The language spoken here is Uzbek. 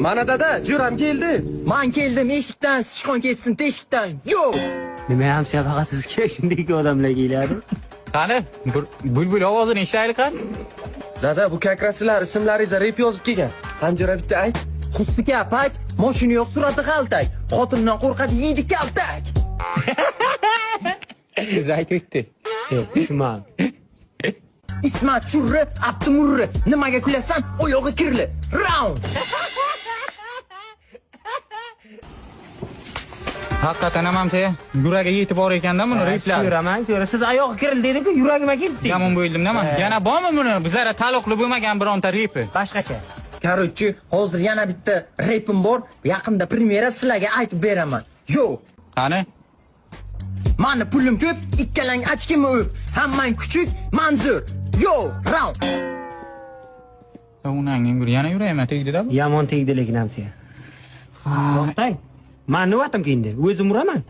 Mana dada, jo'ram keldi. Man keldim eshikdan, sichqon ketsin teshikdan. Yo! Nima ham shafaqat sizga shunday odamlar keladi. Qani, bir bulbul ovozini eshitaylik qani. Dada, bu kakrasilar ismlaringizga rep yozib kelgan. Qanjara bitta ayt. Husni kapak, moshina yo'q, surati g'altak. Xotindan qo'rqadi, yeydi kaltak. Siz aytibdi. Tushunmadim. Ismat churri, Abdumurri. Nimaga kulasan? Oyog'i kirli. Round. Haqiqatan ham hamsa yuragiga yetib bor ekanda buni replar. So'raman, so'ra. Siz oyog'i kirildi dedi-ku, yuragimga keldi. Yomon bo'ldim nima? Yana bormi buni? Bizlara taalluqli bo'lmagan bironta repi? Boshqacha. Короче, hozir yana bitta repim bor. Yaqinda premyera sizlarga aytib beraman. Yo! Qani? Mani pulim ko'p, ikkalang ochkimni o'p. Hammang kuchuk, manzur. Yo, round. Unangning bir yana yuragimga tegdi-da bu. Yomon tegdi lekin hamsa. To'xtang. Men nima atam keyindi? O'zim uraman.